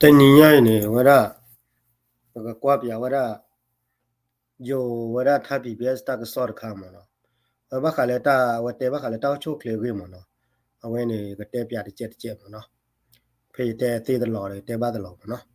တနံၤညါအံၤန့ၣ် အဝဲဒၣ် ပကကွၢ်ပၠးဝဲဒၣ် ယိၤဝဲဒၣ် Thai PBS တၢ်ကစီၣ်တခါမ့ၢ်နီၤ, အဝဲဘၣ်ဃးလၢတၢ် အဝဲတဲဘၣ်ဃးလၢတၢ်အိၣ်ဆူၣ်အိၣ်ချ့အဂ့ၢ်မ့ၢ်နီၤ, အဝဲန့ၣ် ကတဲပၠးတကဲးတကဲးမ့ၢ်နီၤ, ဖဲယတဲသ့တလီၤဒီး တဲဘၣ်တလီၤမ့ၢ်နီၤ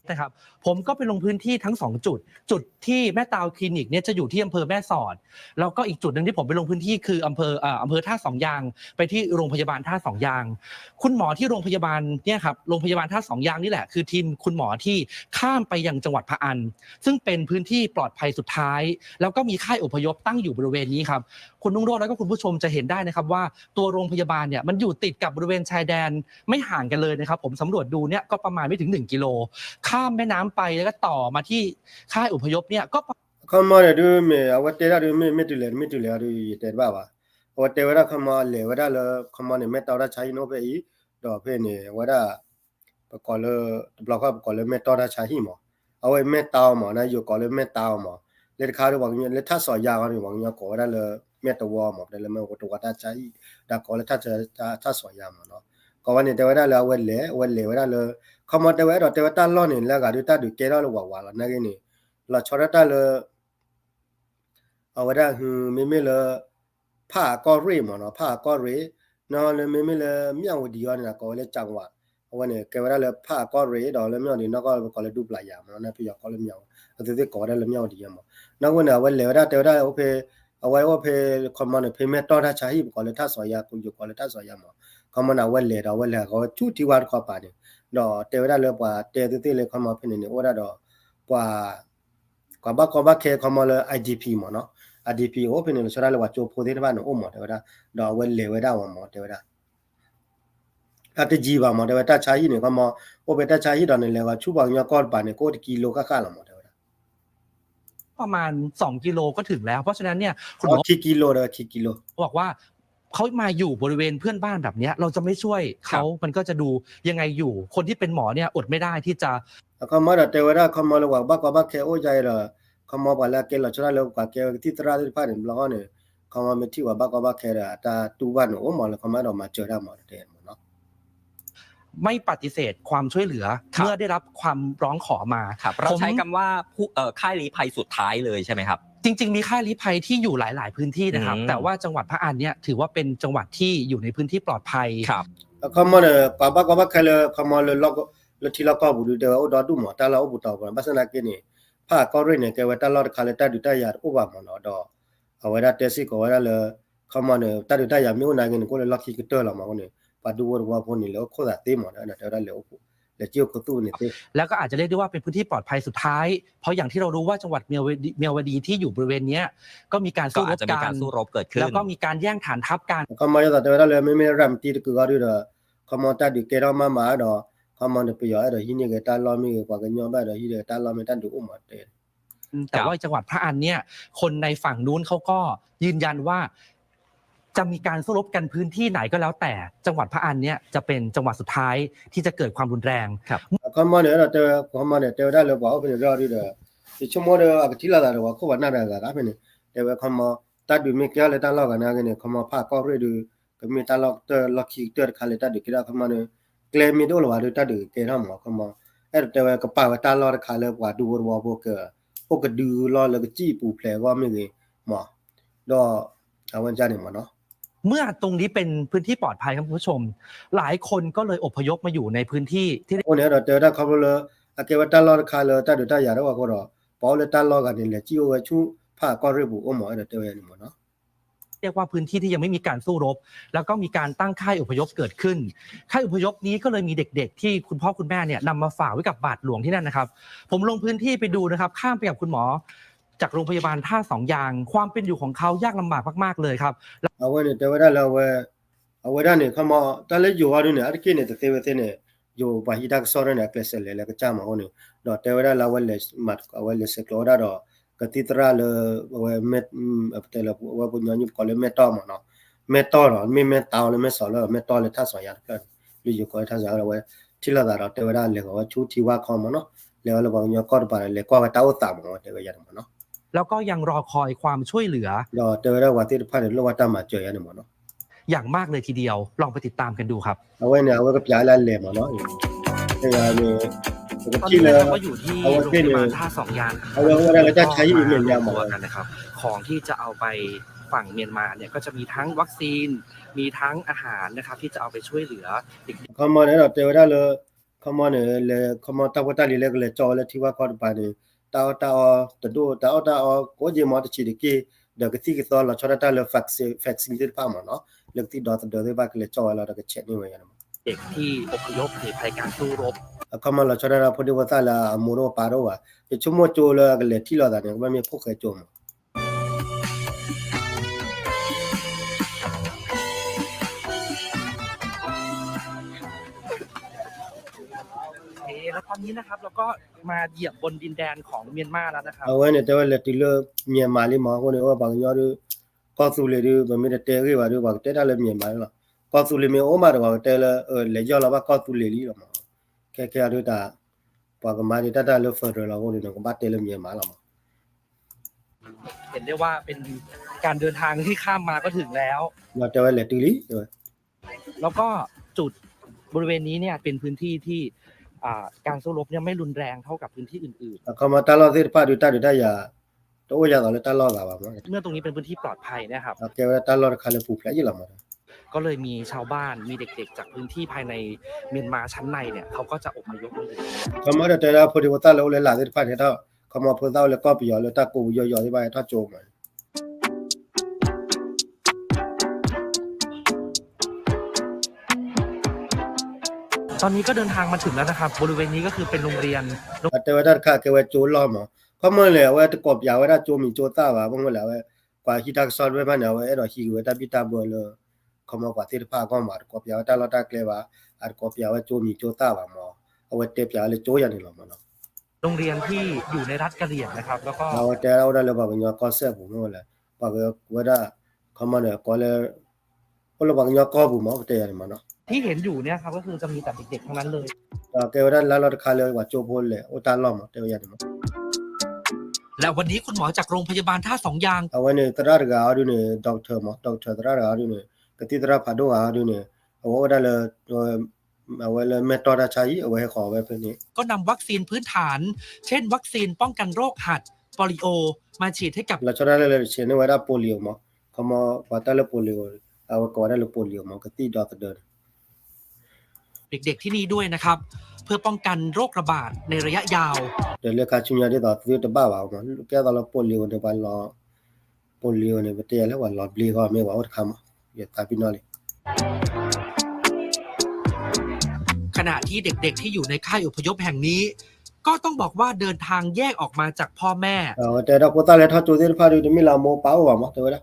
นะครับ ผมก็ไปลงพื้นที่ทั้งสองจุด จุดที่แม่ตาวคลินิกเนี่ยจะอยู่ที่อำเภอแม่สอด แล้วก็อีกจุดหนึ่งที่ผมไปลงพื้นที่คืออำเภอเอ่ออำเภอท่าสองยาง ไปที่โรงพยาบาลท่าสองยาง คุณหมอที่โรงพยาบาลเนี่ยครับ โรงพยาบาลท่าสองยางนี่แหละ คือทีมคุณหมอที่ข้ามไปยังจังหวัดพะอัน ซึ่งเป็นพื้นที่ปลอดภัยสุดท้าย แล้วก็มีค่ายอพยพตั้งอยู่บริเวณนี้ครับ คุณรุ่งโรจน์ แล้วก็คุณผู้ชมจะเห็นได้นะครับว่าตัวโรงพยาบาลเนี่ยมันอยู่ติดกับบริเวณชายแดนไม่ห่างกันเลยนะครับ ผมสำรวจดูเนี่ยก็ประมาณไม่ถึงหนึ่งกิโล ข้ามแม่น้ำไปแล้วก็ต่อมาที่ค่ายอพยพเนี่ยก็ ခီမီန့ၣ်ဒုးမ့ၢ် အဝဲတဲဒၣ်ဒုးမ့ၢ် မ့ၢ်တုၤလဲၣ် မ့ၢ်တုၤလဲၣ်ဒုး ယတဲတဘၣ်ဘၣ်, အဝဲတဲဝဲဒၣ်ခီမီအလဲၤဝဲဒၣ်လၢ ခီမီန့ၣ် မဲၢ်တီတၢ်ဆါဟံၣ်န့ၣ်အိၣ်ဖဲအံၤ, ဒီးဖဲန့ၣ် အဝဲဒၣ် ပကိးလၢ တဘျီဃီပကိးလၢမဲၢ်တီတၢ်ဆါဟံၣ်မး, အဝဲမဲၢ်တီမး နယိၤကိးလၢမဲၢ်တီမး, လၢတခါဒုး ပှၤကညီလၢထၣ်စီၤယါအီၤန့ၣ် ပှၤကညီကိးဝဲဒၣ်လၢ မဲၢ်တဝီမး တဲလၢမဲၢ်တဝီတၢ်ဆါဟံၣ်, ဒီးကိးလၢထၣ်စီၤယါမးနီၤ, ကိးဝဲန့ၣ် တဲဝဲဒၣ်လၢအဝဲလဲၤ အဝဲလဲၤဝဲဒၣ်လၢ ခီမီတဲဝဲအဲၣ်ဒိးတဲဝဲတၢ်လီၢ်န့ၣ် လၢအဂၤဒုးတၢ်ဒုးကဲထီၣ်လၢဝးဝးလီၤ နာ်က့န့ၣ်, လီၤဆီဒၣ်တၢ်လၢ အဝဲဒၣ် မ့မ့ၢ်လၢ ဖၣ်အကီၢ်ရ့ၣ်မးနီၤ, ဖၣ်အကီၢ်ရ့ၣ်, နီၤလၢမ့မ့ၢ်လၢ မၠၣ်ဝတံၤအီၤန့ၣ် ကိးဝဲလၢ ကၠၣ်ဝး, အဝဲန့ၣ် ကဲဝဲဒၣ်လၢဖၣ်အကီၢ်ရ့ၣ် ဒီးလၢမၠၣ်ဝတံၤနီၢ်ကီၢ် ပကိးလၢဒူပျၢ်ယၤမးနီၤ, ဖဲယီၤကိးလၢမၠၣ်ဝတံၤ အသုသ့ၣ်ကိးဝဲဒၣ်လၢမၠၣ်ဝတံၤယဲမး, နီၢ်ဝဲန့ၣ် အဝဲလဲၤဝဲဒၣ်တဲဝဲဒၣ်အိၣ်ဖဲ အဝဲအိၣ်ဖဲခီမီန့ၣ် ဖဲမဲၢ်တီတၢ်ဆါဟံၣ် ပကိးလၢထၣ်စီၤယါ ယိၤကိးလၢထၣ်စီၤယါမး, ခီမီန့ၣ် အဝဲလဲၤဒီးအဝဲလဲၤဟးဂီၤဆူထံဝါတခီပၤန့ၣ်, ဒီးတဲဝဲဒၣ်လၢပှၤတဲသုသ့ၣ်လၢခီမီဖဲန့ၣ်န့ၣ် အိၣ်ဝဲဒၣ်ဒီး ပှၤ ပှၤဘၣ်ကီဘၣ်ခဲခီမီလၢ IDP မးနီၤ, IDP အိၣ်ဖဲန့ၣ် လီၤဆီဒၣ်လၢပှၤကၠိဖိသ့ၣ်တဖၣ်န့ၣ်အိၣ်မး တဲဝဲဒၣ်, ဒီးအဝဲလဲၤဝဲဒၣ်ဝဲမး တဲဝဲဒၣ်, တၢ်တယံၤဘၣ်မး တဲဝဲတၢ်ဆါဟံၣ်န့ၣ် ခီမီ အိၣ်ဖဲတၢ်ဆါဟံၣ်ဒီးန့ၣ် လဲၤဝဲဆူပှၤကညီကီၢ်တပၤန့ၣ် ကအိၣ်တကံလိဃၣ်ဃၣ်လီၤမး တဲဝဲဒၣ် ประมาณ สองกิโลก็ถึงแล้ว เพราะฉะนั้นเนี่ย คุณหมอ ခံကံလိ တဲဝဲခံကံလိ บอกว่าเขามาอยู่บริเวณเพื่อนบ้านแบบเนี้ย เราจะไม่ช่วยเขา มันก็จะดูยังไงอยู่ คนที่เป็นหมอเนี่ยอดไม่ได้ที่จะ အခီမီဒီးတဲဝဲဒၣ် ခီမီလၢပှၤဘၣ်ကီဘၣ်ခဲအိၣ်ယါအံၤဒီး ခီမီပှၤလၢအကဲလီၤဆီဒၣ်လၢပှၤကဲဝဲကသံၣ်သရၣ်သ့ၣ်တဖၣ်န့ၣ် ဘျီဃီန့ၣ် ခီမီမ့ၢ်ထံၣ်ပှၤဘၣ်ကီဘၣ်ခဲဒီး အတၢ်တူၢ်ဘၣ်န့ၣ်အိၣ်မးလၢခီမီအဲၣ်ဒိးမၤစၢၤတၢ်မး တဲမးနီၤ ไม่ปฏิเสธความช่วยเหลือ ครับ เมื่อได้รับความร้องขอมา ครับ เราใช้คำว่าผู้ เอ่อ ค่ายลี้ภัยสุดท้ายเลยใช่ไหมครับ จริงๆ มีค่ายลี้ภัยที่อยู่หลายๆ พื้นที่นะครับ อืม แต่ว่าจังหวัดพะอันเนี่ยถือว่าเป็นจังหวัดที่อยู่ในพื้นที่ปลอดภัย ครับ အခီမီန့ၣ် ပှၤဘၣ်ကီဘၣ်ခဲလၢ ခီမီလၢ လၢထံလီၢ်ကီၢ်ပူၤဒုး တဲဝဲအိၣ်ဒီဒူၣ်မး တၢ်လီၢ်အိၣ်ပူၤတီၤပူၤ ဘၣ်ဆၣ်သနာ်က့န့ၣ် ဖၣ်အကီၢ်ရ့ၣ်န့ၣ် ကဲဝဲတၢ်လီၢ်တခါလၢတၢ်ဒုးတၢ်ယၤတအိၣ်ဘၣ်မးနီၤ ဒီး အဝဲဒၣ်တဲစ့ၢ်ကီးဝဲဒၣ်လၢ ခီမီန့ၣ် တၢ်ဒုးတၢ်ယၤမ့ၢ်အိၣ်နာ်က့န့ၣ် ကအိၣ်လၢလီၢ်ခံကတၢၢ်လီၤမးအဃိန့ၣ် ပှၤဒူဖိတဝီဖိန့ၣ် လဲၤအိၣ်ခိၣ်သးသ့မး တဲဝဲဒၣ်လဲၤအိၣ်ခိၣ် လဲၤစံၣ်အိၣ်ခိၣ်သူၣ်န့ၣ်သ့ แล้วก็อาจจะเรียกได้ว่าเป็นพื้นที่ปลอดภัยสุดท้าย เพราะอย่างที่เรารู้ว่าจังหวัดเมียวดีที่อยู่บริเวณเนี้ยก็มีการสู้รบกัน แล้วก็มีการแย่งฐานทัพกัน ခီမီယသးတဲဝဲဒၣ်လၢ မ့မ့ၢ်ရၤမတံတကုာ်အီၤဒုဒီး ခီမီတၢ်ဒုးကဲထီၣ်မးမးဒီး ခီမီန့ၣ် ပယီၤအဲၣ်ဒိးဟံးန့ၢ်က့ၤတၢ်လီၢ်မ့ၢ်ဂ့ၤ ပှၤကညီဘၣ်ဒီးဟံးန့ၢ်က့ၤတၢ်လီၢ်မ့ၢ်တၢ်ဒုးအိၣ်မးတဲ แต่ว่าจังหวัดพะอันเนี่ย คนในฝั่งนู้นเขาก็ยืนยันว่า จะมีการสู้รบกันพื้นที่ไหนก็แล้วแต่ จังหวัดพะอันเนี่ยจะเป็นจังหวัดสุดท้ายที่จะเกิดความรุนแรง ครับ ခီမီန့ၣ် အဲၣ်ဒိးတဲဝဲ ခီမီန့ၣ် တဲဝဲဒၣ်လၢပှၤအိၣ်ဖဲန့ၣ်ရၢဒုဒီး ယဆိကမိၣ်ဒီးအကထံၣ်လိာ်သးဒီးပှၤခိၣ်ပှၤနၢ်ဒီးအဂၤဂၤဖဲန့ၣ် တဲဝဲခီမီ တၢ်ဒုးမ့ၢ်ကဲထီၣ်လၢတၢ်လီၢ်ဂၤနာ်က့န့ၣ် ခီမီဖၣ်ကီၢ်ရ့ၣ်ဒု ကမ့ၢ်တၢ်လီၢ်ကတၢၢ်လီၢ်ခံကတၢၢ်တခါလၢတၢ်ဒုးကဲထီၣ်ခီမီန့ၣ် ကျဲမ့ၢ်တအိၣ်လၢၤဘၣ်ဒု တၢ်ဒုးကကဲထီၣ်မး ခီမီ အဲၣ်ဒိးတဲဝဲကပာ်ဝဲတၢ်လီၢ်တခါလၢပှၤဒူဖိတဝီဖိက အိၣ်ကဒုလီၢ်လၢကစံၣ်ပူၤဖျဲးအဂီၢ်မ့ၢ်ဂ့ၤမး ဒီး အဝဲန့ၣ်မးနီၤ เมื่อตรงนี้เป็นพื้นที่ปลอดภัยครับคุณผู้ชม หลายคนก็เลยอพยพมาอยู่ในพื้นที่ที่ အဃိန့ၣ် အဲၣ်ဒိးတဲဝဲဒၣ်ခီဖျိလၢ အကဲဝဲတၢ်လီၢ်တခါလၢတၢ်ဒုးတၢ်ယၤတအိၣ်ဘၣ်အဃိဒီး ပှၤအိၣ်လၢတၢ်လီၢ်ဂၤန့ၣ် လဲၤစံၣ်အိၣ်ဝဲဆူဖၣ်ကီၢ်ရ့ၣ်ပူၤအိၣ်မး အဲၣ်ဒိးတဲဝဲန့ၣ်မးနီၤ เรียกว่าพื้นที่ที่ยังไม่มีการสู้รบ แล้วก็มีการตั้งค่ายอพยพเกิดขึ้น ค่ายอพยพนี้ก็เลยมีเด็กๆที่คุณพ่อคุณแม่เนี่ยนำมาฝากไว้กับบาทหลวงที่นั่นนะครับ ผมลงพื้นที่ไปดูนะครับ ข้ามไปกับคุณหมอ จากโรงพยาบาลท่าสองยาง ความเป็นอยู่ของเขายากลำบากมากๆเลยครับ အဝဲန့ၣ်တဲဝဲဒၣ်လၢအဝဲ အဝဲဒၣ်န့ၣ် ခီမီ တၢ်လၢယိၤအီၤဒုန့ၣ် အါတက့ၢ်န့ၣ် တသ့ဝဲသ့န့ၣ် ယိၤပှၤဟံးတၢ်ကစီၣ်ဒၣ်န့ၣ် အကျဲးစၢးလဲၤလၢကစၢ်မးအဃိန့ၣ် ဒီးတဲဝဲဒၣ်လၢအဝဲလဲၤ အဝဲလဲၤဆဲးကျိးဝဲဒၣ်ဒီး ကသံၣ်သရၣ်လၢ အဝဲ ပတဲလၢ အဝဲပှၤကညီနုၢ်ပကိးလၢမဲၢ်တီၢ်မးနီၤ မဲၢ်တီၢ်ဒီး မ့ၢ်မဲၢ်တီၢ်လၢမဲၢ်စီၤလၢ မဲၢ်တီၢ်လၢထၣ်စီၤယါတဖျၢၣ်န့ၣ် လၢယိၤကိးလၢထၣ်စီၤယါ အဝဲထံၣ်လိာ်သးဒီးတဲဝဲဒၣ်လဲၤဂီၤဝဲဆူထံဝါခီမးနီၤ လဲၤဝဲလၢပှၤကညီကီၢ်တပၤဒီး လဲၤကွၢ်ဝဲတၢ်အိၣ်သးမး တဲဝဲယါန့ၣ်မးနီၤ แล้วก็ยังรอคอยความช่วยเหลือ ဒီးတဲဝဲဒၣ်ပှၤသ့ၣ်တဖၣ်န့ၣ် လိၣ်ဘၣ်တၢ်မၤစၢၤယါန့ၣ်မးနီၤ อย่างมากเลยทีเดียว ลองไปติดตามกันดูครับ အဝဲန့ၣ် အဝဲကပျးလၢအလဲၤမးနီၤ တဂၤန့ၣ် ပကထံၣ်လၢ အဝဲသ့ၣ်န့ၣ် အဝဲအိၣ်ဝဲဒၣ်လၢတၢ်ဆါဟံၣ်အမဲာ်ညါမး ของที่จะเอาไปฝั่งเมียนมาเนี่ยก็จะมีทั้งวัคซีน มีทั้งอาหารนะครับที่จะเอาไปช่วยเหลือ ခီမီန့ၣ်ဒီးတဲဝဲဒၣ်လၢ ခီမီန့ၣ် လဲၤခီမီတၢ်ဖိတၢ်လံၤလၢကလဲၤကၠီဝဲလၢထံဝၣ်ခီတပၤန့ၣ် တၢ်အီၣ်တၢ်အီတဒိၣ် တၢ်အီၣ်တၢ်အီကိးက့ၤမးတဆံးတက့ၢ် ဒီးကသံၣ်ကသီလီၤဆီဒၣ်တၢ်လၢ vaccine သ့ၣ်တဖၣ်မးနီၤ လၢကသံၣ်ဒီသဒၢသ့ၣ်တဖၣ်ကလဲၤကၠီဝဲလီၤဒီးကဆဲးန့ၢ်ဝဲယါန့ၣ်မး เด็กที่อพยพหนีภัยการสู้รบ အခီမီလီၤဆီဒၣ်တၢ်ဖိဒံဖိသၣ်လၢအမိၢ်တအိၣ်ပၢ်တအိၣ်ဘၣ် ယဆိကမိၣ်ကၠိလၢအကလဲၤထံၣ်လိာ်သးန့ၣ် ကဘၣ်မ့ၢ်ဖိၣ်ဃဲကၠိမး โอเค แล้วตอนนี้นะครับ เราก็มาเหยียบบนดินแดนของเมียนมาแล้วนะครับ အဝဲန့ၣ်တဲဝဲလဲၤတုၤလၢ မြန်မာလံမး အဃိန့ၣ် အိၣ်ပှၤကညီဒုး ကီၢ်သူလ့ၤဒုး ပမ့ၢ်တတဲဂ့ၢ်ဘၣ်ဒုး ပှၤကတဲတၢ်လၢ မြန်မာ လီၤ ကီၢ်သူလ့ၤမ့ၢ်အိၣ်မးဒီး ပှၤကတဲလၢ လဲၤယီၢ်လီၤဘၣ်ကီၢ်သူလ့ၤလံလီၤမး ခဲခဲအံၤဒုးတၢ် ပှၤကမၤဒံးတၢ်တၢ်လၢ federal လီၤအဃိန့ၣ် ကဘၣ်တဲလၢ မြန်မာ လီၤမး เห็นได้ว่าเป็นการเดินทางที่ข้ามมาก็ถึงแล้ว တဲဝဲလဲၤတုၤလံ တဲဝဲ แล้วก็จุดบริเวณนี้เนี่ยเป็นพื้นที่ที่ อ่า การสู้รบเนี่ยไม่รุนแรงเท่ากับพื้นที่อื่นๆ အခီမီတၢ်လီၢ်သ့ၣ်တဖၣ်ဒုး တၢ်ဒုးတၢ်ယၤ တအိၣ်ယၤသိးလၢတၢ်လီၢ်ဂၤဘၣ်မး เมื่อตรงนี้เป็นพื้นที่ปลอดภัยนะครับ အကဲဝဲဒၣ်တၢ်လီၢ်တခါလၢပူၤဖျဲးယံာ်လီၤမး ก็เลยมีชาวบ้านมีเด็กๆจากพื้นที่ภายในเมียนมาชั้นในเนี่ยเขาก็จะอพยพมาอยู่ ခီမီဒီးတဲဒၣ်ဖိဒံဖိသၣ်လၢအိၣ်လၢလာ်သ့ၣ်တဖၣ်န့ၣ် ခီမီဖိသၣ်အိၣ်လၢကီၢ်ပယီၤလၢတၢ်ကိးပူၤယီၤယီၤသ့ၣ်တဖၣ်ဟဲထီၣ်ကၠိမး ตอนนี้ก็เดินทางมาถึงแล้วนะครับ บริเวณนี้ก็คือเป็นโรงเรียน တဲဝဲတၢ်တခါကဲဝဲကၠိလီၢ်မး ခီမီန့ၣ် အဝဲတကိးပၠးဝဲဒၣ်ကၠိမံၤကၠိသၣ်ဘၣ် ဘၣ်မနုၤလဲၣ် အဝဲ ကွၢ်ဟံးတၢ်ကစီၣ်တဖၣ်န့ၣ် အဝဲအဲၣ်ဒိးဟံးက့ၤဝဲတၢ်ဘံၣ်တၢ်ဘၢလၢ ခီမီပှၤသ့ၣ်တဖၣ်အဂီၢ်မး အတကိးပၠးဝဲတၢ်လီၢ်တၢ်ကျဲဘၣ် အတကိးပၠးဝဲကၠိမံၤကၠိသၣ်ဘၣ်မး အဝဲတဲပၠးဝဲလၢကၠိယၤန့ၣ်လီၤမးနီၤ โรงเรียนที่อยู่ในรัฐกะเหรี่ยงนะครับ แล้วก็ အဝဲတဲဒၣ်အိၣ်ဒၣ်လၢပှၤကညီကီၢ်စဲၣ်ပူၤမ့ၢ်ဝဲလဲၣ် ပှၤကဝဲဒၣ် ခီမီန့ၣ် ကိးလၢ အိၣ်လၢပှၤကညီကီၢ်ပူၤမး ပတဲယၤန့ၣ်မးနီၤ ที่เห็นอยู่เนี่ยครับ ก็คือจะมีแต่เด็กๆทั้งนั้นเลย ကဲဝဲဒၣ်လၢလီၢ်တခါလၢပှၤကၠိဖိလဲၤအိၣ်တၢ်လီၢ်မး တဲဝဲယၤန့ၣ်မး และวันนี้คุณหมอจากโรงพยาบาลท่าสองยาง အဝဲန့ၣ်သရၣ်တဂၤအီၤဒုးန့ၣ် doctor မး doctor သရၣ်တဂၤအီၤဒုးန့ၣ် ကသံၣ်သရၣ်ဖးဒိၣ်ဂၤအီၤဒုးန့ၣ် အဝဲအိၣ်ဒၣ်လၢ အဝဲလၢမဲၢ်တီၢ်တၢ်ဆါဟံၣ် အဝဲဟဲဃီၤဝဲဖဲန့ၣ် ก็นำวัคซีนพื้นฐาน เช่นวัคซีนป้องกันโรคหัด โปลิโอ มาฉีดให้กับ လီၤဆီဒၣ်တၢ်လၢဆဲးန့ၢ်ဝဲဒၣ် polio မး ခီမီပှၤတၢ်လၢ polio အဝဲကိးဝဲဒၣ်လၢ polio မး ကသံၣ်ဒီသဒၢန့ၣ် เด็กๆที่นี่ด้วยนะครับ เพื่อป้องกันโรคระบาดในระยะยาว ဒီးလၢခါဆူညါဒ်သိးသုတဘၣ်ဘၣ်မး ကဲသိးလၢ polio န့ၣ် ပှၤလီၤ polio န့ၣ် ပတဲယၤလၢပှၤလီၤဘျ့ဃီမ့ၢ်ပှၤအိၣ်တခါမး ယသးပ့ၤနီၣ်လံ ขณะที่เด็กๆที่อยู่ในค่ายอพยพแห่งนี้ ก็ต้องบอกว่าเดินทางแยกออกมาจากพ่อแม่ အဝဲတဲဒၣ်ဖိသၣ်လၢဟဲထီၣ်ကၠိသ့ၣ်တဖၣ်ဒုး တမ့ၢ်လၢအမိၢ်အပၢ်အိၣ်ဘၣ်မး တဲဝဲဒၣ်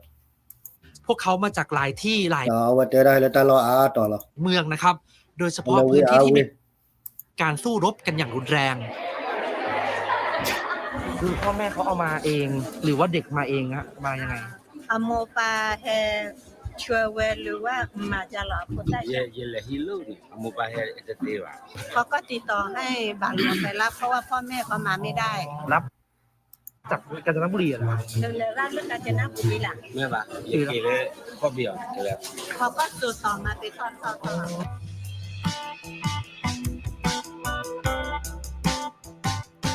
พวกเขามาจากหลายที่หลาย အဝဲတဲဒၣ်လၢတၢ်လီၢ်အါတီၤလီၤ เมืองนะครับ โดยเฉพาะพื้นที่ที่มี การสู้รบกันอย่างรุนแรง คือพ่อแม่เขาเอามาเอง หรือว่าเด็กมาเองฮะ มายังไง အမိၢ်အပၢ်ဟဲဆှၢဝဲလၢၤဝဲ မၤယါလီၤအဖိသၣ် ယလဲၤဟံးလိၣ်န့ၣ် အမိၢ်အပၢ်ဟဲတသ့ဘၣ် เขาก็ติดต่อให้บ่าวหลวงไปรับ เพราะว่าพ่อแม่เขามาไม่ได้ รับ จากกาญจนบุรีเหรอครับ เดี๋ยวเลยรับเรื่องกาญจนบุรีล่ะ မ့ၢ်ဘၣ် ယက့ၤလၢကီၢ်ပယီၤ เขาก็ติดต่อมาไปทอดทอดทอด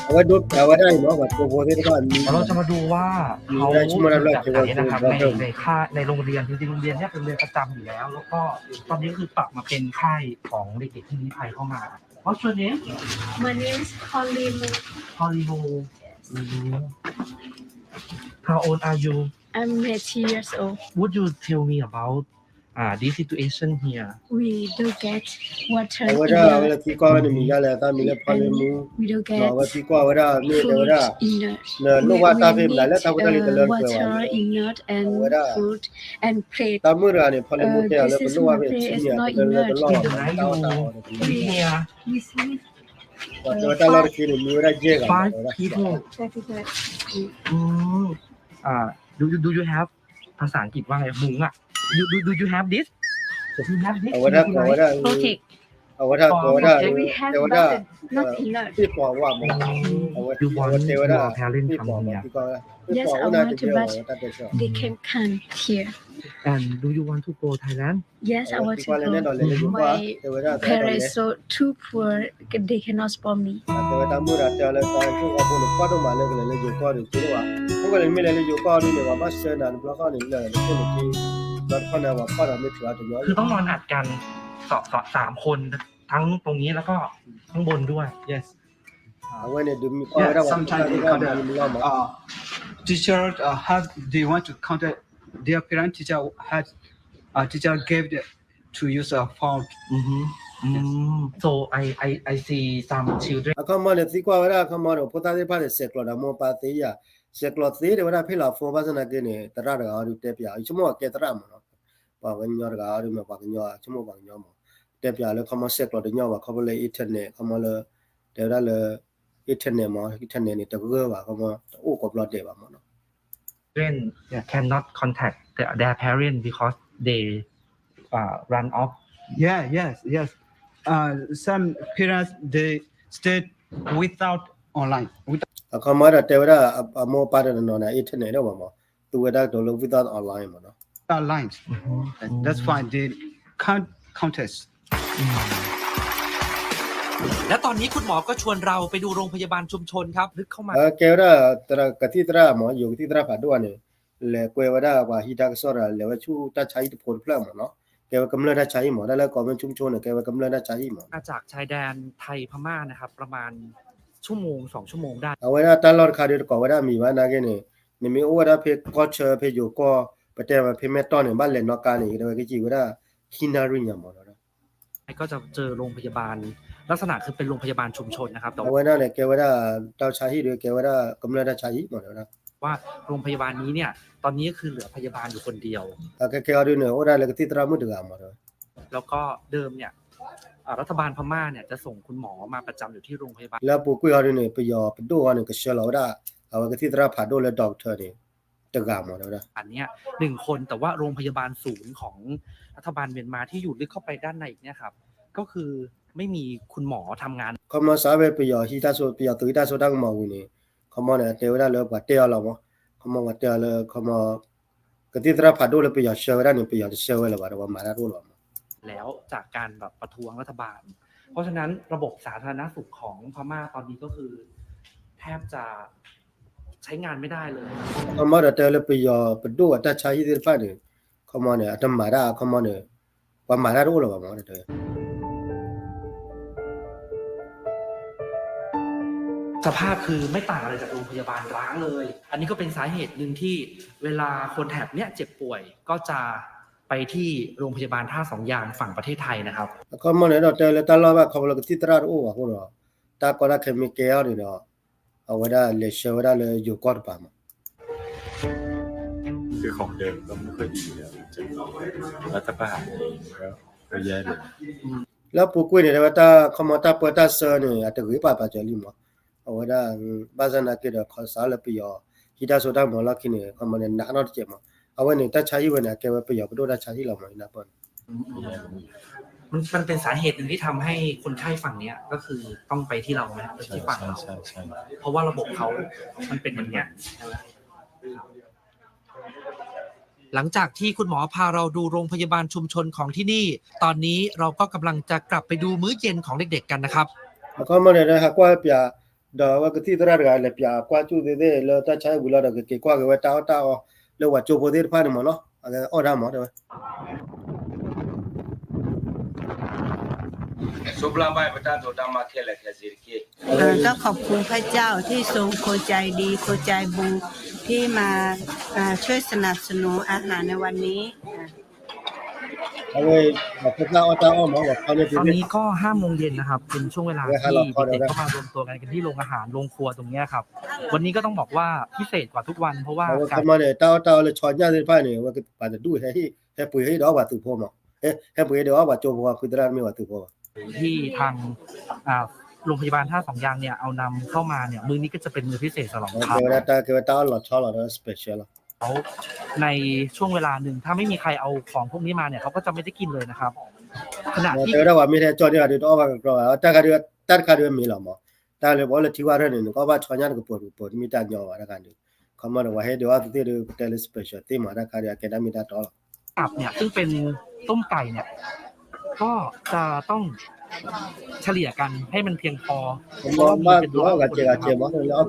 အဝဲဒိးပျးဝဲဒၣ်အံၤမး ပှၤကၠိဖိသ့ၣ်တဖၣ် เดี๋ยวเราจะมาดูว่าเขาอยู่จากไหนนะครับ ในในค่ายในโรงเรียน จริงๆโรงเรียนเนี่ยเป็นโรงเรียนประจำอยู่แล้ว แล้วก็ตอนนี้ก็คือปรับมาเป็นค่ายของเด็กๆที่ลี้ภัยเข้ามา What's your name? My name is Polly Moo. Polly Moo. Mm. How old are you? I'm eighteen years old. Would you tell me about uh, this situation here? We don't get water အဝဲဒၣ် enough. အဝဲသံကွၢ်ဝဲန့ၣ်မံၤယါလဲၣ် သးမံၤလၢ Polly Moo, and we don't get ဒီးအဝဲသံကွၢ်ဝဲဒၣ် မ့ၢ်တဲဝဲဒၣ် food enough. လၢလိၣ်ဘၣ်တၢ်သ့ၣ်မနုၤလဲၣ် တၢ်ဖိတၢ်လံၤတလၢတပှဲၤဘၣ် water enough and food and plate. တၢ်မုၣ်တဂၤန့ၣ် Polly Moo တဲအီၤလၢပလိၣ်ဘၣ်ဖဲအဆံနံၣ် တလၢတလီၢ် တၢ်အီၣ်တၢ်အီန့ၣ် We sleep ပှၤတဲဝဲတၢ်လီၢ်တခါန့ၣ် မံဝဲဒၣ်ယဲၢ်ဂၤ five people. Mm. Uh, do you do you have ภาษาอังกฤษว่าไง มุ้งอ่ะ you do do you have this? You have this? အဝဲဒၣ်ကိးဝဲဒၣ် အဝဲဒၣ်ကိးဝဲဒၣ် တဲဝဲဒၣ် သ့ၣ်ပီၤဝဲမး အဝဲတဲဝဲဒၣ် သ့ၣ်ပီၤမး သံကွၢ်ဝဲဒၣ် သ့ၣ်ပီၤဝဲဒၣ်တကဲဝဲတၢ်တဲဆၢ They can come here. And do you want to go Thailand? Yes, I want to go. My parents so too poor, they cannot support me. တဲဝဲတၢ်မုၣ်တဂၤတဲအီၤလၢ တၢ်ဖိအဖိန့ၣ် ပှၢ်ဒိၣ်မးလၢကလဲၤလၢယိၤကီၢ်န့ၣ် က့ၤလၢဝဲ မ့ၢ်ကလဲၤလၢယိၤကီၢ်ဒ်န့ၣ် ပှၤဘၣ်ဆှၢနၤတဘျီဃီန့ၣ် လၢနခိၣ်နက့ ဘျီတခီန့ၣ် ပှၤကွၢ်ဒီးမ့ၢ်ထုးအီၤတညီ คือต้องนอนอัดกัน ส- ส- สามคน ทั้งตรงนี้แล้วก็ข้างบนด้วย yes အဝဲန့ၣ် ဒုးမံကွၢ်ဝဲဒၣ် sometimes they contact, uh, teacher, uh, how they want to contact their parent, teacher has, uh, teacher gave the, to use a phone. Mm-hmm. Mm. So I, I, I see some children. အခီမီန့ၣ် သံကွၢ်ဝဲဒၣ်အခီမီန့ၣ် ဖိသၣ်သ့ၣ်တဖၣ်န့ၣ် ဆဲးကျိးဒီးမိၢ်ပၢ်သ့ယၤ ဆဲးကျိးသ့တဲဝဲဒၣ်ဖဲလီၤ phone ဘၣ်ဆၣ်သနာ်က့န့ၣ် သရၣ်တဂၤအီၤဒုးတဲပၠး ယဆိကမိၣ်အကဲသရၣ်မးနီၤ ပှၤဝဲညီတဂၤအီၤဒုးမ့ၢ်ပှၤကညီ ဆိကမိၣ်ပှၤကညီမး တဲပၠးလၢခီမီဆဲးကျိးတညီဘၣ် ခီဖျိလၢ internet ခီမီလၢ တဲဝဲဒၣ်လၢ internet မး internet န့ၣ် တဂၢၢ်ဘၣ် ခီမီ တအိၣ်ကိးဘျီဒဲးဘၣ်မးနီၤ Children cannot contact their, their parent because they uh, run off. Yeah, yes, yes. Uh, some parents, they stay without online. Without အခီမီဒီးတဲဝဲဒၣ် အမိၢ်အပၢ်တနီၤနီၤန့ၣ် internet ဒၣ်မးမး သူဝဲဒၣ်ကတိၤလၢ without online မးနီၤ online. That's why they can't contact. และตอนนี้คุณหมอก็ชวนเราไปดูโรงพยาบาลชุมชนครับ ลึกเข้ามา ကဲဝဲဒၣ် ကသံၣ်သရၣ်မး ယိၤကသံၣ်သရၣ်ဖးဒိၣ်န့ၣ် လဲၤကွဲဝဲဒၣ်ပှၤဟံးတၢ်ကစီၣ်ဒီး လဲၤဝဲဆူတၢ်ဆါဟံၣ်တဖိတဖျၢၣ်မးနီၤ ကဲဝဲကမျၢၢ်တၢ်ဆါဟံၣ်မး တၢ်လၢကိးမ့ၢ် ชุมชน န့ၣ် ကဲဝဲကမျၢၢ်တၢ်ဆါဟံၣ်မး มาจากชายแดนไทยพม่านะครับ ประมาณชั่วโมงสองชั่วโมงได้ အဝဲဒၣ်တၢ်လီၢ်တခါဒုးတကိးဝဲဒၣ်အမံၤဘၣ်နာ်က့န့ၣ် နမ့ၢ်အိၣ်ဝဲဒၣ်ဖဲကီၢ်ဆၢဖဲယိၤကီၢ် ပတဲမ့ၢ်ဖဲမဲၢ်တီၢ်န့ၣ် ဘၣ်လဲၤနီၣ်ကါန့ၣ် ကဲဝဲကစံးဝဲဒၣ် ဟံးနၣ်ရံၣ်ညါမးနီၤ ก็จะเจอโรงพยาบาล ลักษณะคือเป็นโรงพยาบาลชุมชนนะครับ แต่ว่า အဝဲဒၣ်န့ၣ် ကဲဝဲဒၣ် တၢ်ဆါဟံၣ်ဒီး ကဲဝဲဒၣ်ကမျၢၢ်တၢ်ဆါဟံၣ်မးနီၤ ว่าโรงพยาบาลนี้เนี่ย ตอนนี้ก็คือเหลือพยาบาลอยู่คนเดียว အခဲကဲအီၤဒုးန့ၣ် အိၣ်ဒၣ်လၢကသံၣ်သရၣ်မုၣ်တဂၤမးနီၤ แล้วก็เดิมเนี่ย อ่า รัฐบาลพม่าเนี่ยจะส่งคุณหมอมาประจำอยู่ที่โรงพยาบาล လၢအပူၤကွံာ်အီၤဒုးန့ၣ် ပယီၤပဒိၣ်အီၤန့ၣ် ကဆှၢလီၤဝဲဒၣ် အဝဲကသံၣ်သရၣ်ဖးဒိၣ်လၢ doctor န့ၣ် တဂၤမး တဲဝဲဒၣ် อันเนี้ย หนึ่งคน แต่ว่าโรงพยาบาลศูนย์ของรัฐบาลเมียนมาที่อยู่ลึกเข้าไปด้านในอีกเนี่ยครับ ก็คือไม่มีคุณหมอทำงาน ခီမီစးဖဲပယီၤဟံးတၢ်စိ ပယီၤသုးဟံးတၢ်စိတၢ်ကမီၤဝံၤန့ၣ် ခီမီန့ၣ် အတဲဝဲဒၣ်လၢပှၤတဲအီၤလီၤမး ခီမီပှၤတဲအီၤလၢ ခီမီ ကသံၣ်သရၣ်ဖးဒိၣ်လၢပယီၤဆှၢဝဲဒၣ်န့ၣ် ပယီၤတဆှၢဝဲလၢၤဘၣ်ဒီး ပှၤမၤတၢ်တအိၣ်လၢၤဘၣ်မး แล้วจากการแบบประท้วงรัฐบาล เพราะฉะนั้นระบบสาธารณสุขของพม่าตอนนี้ก็คือแทบจะ ใช้งานไม่ได้เลย ခီမီဒီးတဲလၢပယီၤပဒိၣ်အတၢ်ဆါဟံၣ်သ့ၣ်တဖၣ်န့ၣ် ခီမီန့ၣ် အတမၤတၢ် ခီမီန့ၣ် ပှၤမၤတၢ်တအိၣ်လၢၤဘၣ်မး တဲ สภาพคือไม่ต่างอะไรจากโรงพยาบาลร้างเลย อันนี้ก็เป็นสาเหตุหนึ่งที่เวลาคนแถบเนี้ยเจ็บป่วยก็จะไปที่โรงพยาบาลท่าสองยางฝั่งประเทศไทยนะครับ အခီမီန့ၣ်ဒီးတဲလၢတၢ်လီၢ်ဘၣ်ခီဖျိလၢကသံၣ်သရၣ်တအိၣ်ဘၣ်အဃိဒီး တၢ်ကီတၢ်ခဲမ့ၢ်ကဲအီၤန့ၣ်ဒီး အဝဲဒၣ်လဲၤဆှၢဝဲဒၣ်လၢယိၤကီၢ်တပၤမး คือของเดิมก็ไม่ค่อยดีแล้ว รัฐประหารเองก็ก็แย่ลง လၢပူၤကွံာ်န့ၣ် တဲဝဲတၢ်ခီမီတၢ်ပၢတၢ်ဆှၢန့ၣ် အတဂ့ၤပာ်ပာ်စၢၤလံမး အဝဲဒၣ် ဘၣ်ဆၣ်သနာ်က့ဒီး ခီစးလၢပယီၤ ဟံးတၢ်စိတၢ်ကမီၤလီၢ်ခံန့ၣ် ခီမီန့ၣ် နးနီၢ်တကဲးမး အဝဲန့ၣ်တၢ်ဆါဟံၣ်ဝဲန့ၣ် အကဲဝဲပယီၤပဒိၣ်တၢ်ဆါဟံၣ်လီၤမး နၢ်ပၢၢ်န့ၣ် มันมันเป็นสาเหตุหนึ่งที่ทำให้คนไข้ฝั่งเนี้ยก็คือต้องไปที่เราไหมครับที่ฝั่งเรา ใช่ ใช่ ใช่ เพราะว่าระบบเขามันเป็นอย่างเนี้ยใช่ไหม หลังจากที่คุณหมอพาเราดูโรงพยาบาลชุมชนของที่นี่ ตอนนี้เราก็กำลังจะกลับไปดูมื้อเย็นของเด็กๆกันนะครับ အခီမီန့ၣ် ဟးကွၢ်ပၠး ဒီးအဝဲကသံၣ်သရၣ်တဂၤလဲၤပၠးကွၢ်ကၠူၣ်သ့ၣ်သ့ၣ်လၢတၢ်ဆါဟံၣ်ဝံၤလီၤဒီး ကက့ၤကွၢ်က့ၤဝဲတၢ်အီၣ်တၢ်အီ လၢပှၤကၠိဖိသ့ၣ်တဖၣ်န့ၣ်မးနီၤ အဝဲအီၣ်တၢ်မးတဲဝဲ ก็ขอบคุณพระเจ้าที่ทรงคนใจดีคนใจบุญที่มาอ่าช่วยสนับสนุนอาหารในวันนี้ အဝဲ တၢ်အီၣ်တၢ်အီမး ตอนนี้ก็ห้าโมงเย็นนะครับ เป็นช่วงเวลาที่เด็กๆก็มารวมตัวกันกันที่โรงอาหารโรงครัวตรงเนี้ยครับ วันนี้ก็ต้องบอกว่าพิเศษกว่าทุกวันเพราะว่า အဝဲခီမီန့ၣ် တၢ်အီၣ်တၢ်အီလၢဆီညၣ်သ့ၣ်တဖၣ်န့ၣ် အဝဲပှၤတဒူၣ်ဟဲဟ့ၣ် ဟဲပှ့ၤဟ့ၣ်ဒီးအီၣ်ပှၤသုးဖိမး ဟဲပှ့ၤဟ့ၣ်ဒီးအီၣ်ပှၤကၠိဖိ ဃုသရၣ်တမ့ၢ်ပှၤသုးဖိဘၣ် ที่ทางอ่าโรงพยาบาลท่าสองยางเนี่ยเอานำเข้ามาเนี่ยมื้อนี้ก็จะเป็นมื้อพิเศษสำหรับเขา ကဲဝဲဒၣ်တၢ်ကဲဝဲတၢ်အီၣ်လီၤဆီလီၤဒီး special လီၤ แล้วในช่วงเวลาหนึ่งถ้าไม่มีใครเอาของพวกนี้มาเนี่ยเขาก็จะไม่ได้กินเลยนะครับ ขณะที่ တဲဝဲဒၣ်ပှၤမ့ၢ်ထဲကၠီၣ်န့ၢ်ဂၤဒုးတအီၣ်ဘၣ်ကကြီဘၣ် တၢ်ခါဒုး တၢ်တခါဒုးမ့ၢ်လီၤမး တၢ်လၢပှၤလၢထံဝၣ်ရၢၢ်န့ၣ် နကအီၣ်ဘၣ်ဆီညၣ်တကပၤတကပၤ တမ့ၢ်တၢ်ညီဘၣ်တၢ်ခါဒုး ခီမီန့ၣ် ပှၤဟဲဒုးအီၣ်သ့ၣ်သ့ၣ်ဒုး ပတဲလၢ special သ့ၣ်မး တၢ်ခါဒုး အကဲဒၣ်မ့ၢ်တၢ်တီလီၤ ตับเนี่ยซึ่งเป็นต้มไก่เนี่ยก็จะต้องเฉลี่ยกันให้มันเพียงพอ เพราะว่ามีเป็นร้อยคนนะครับ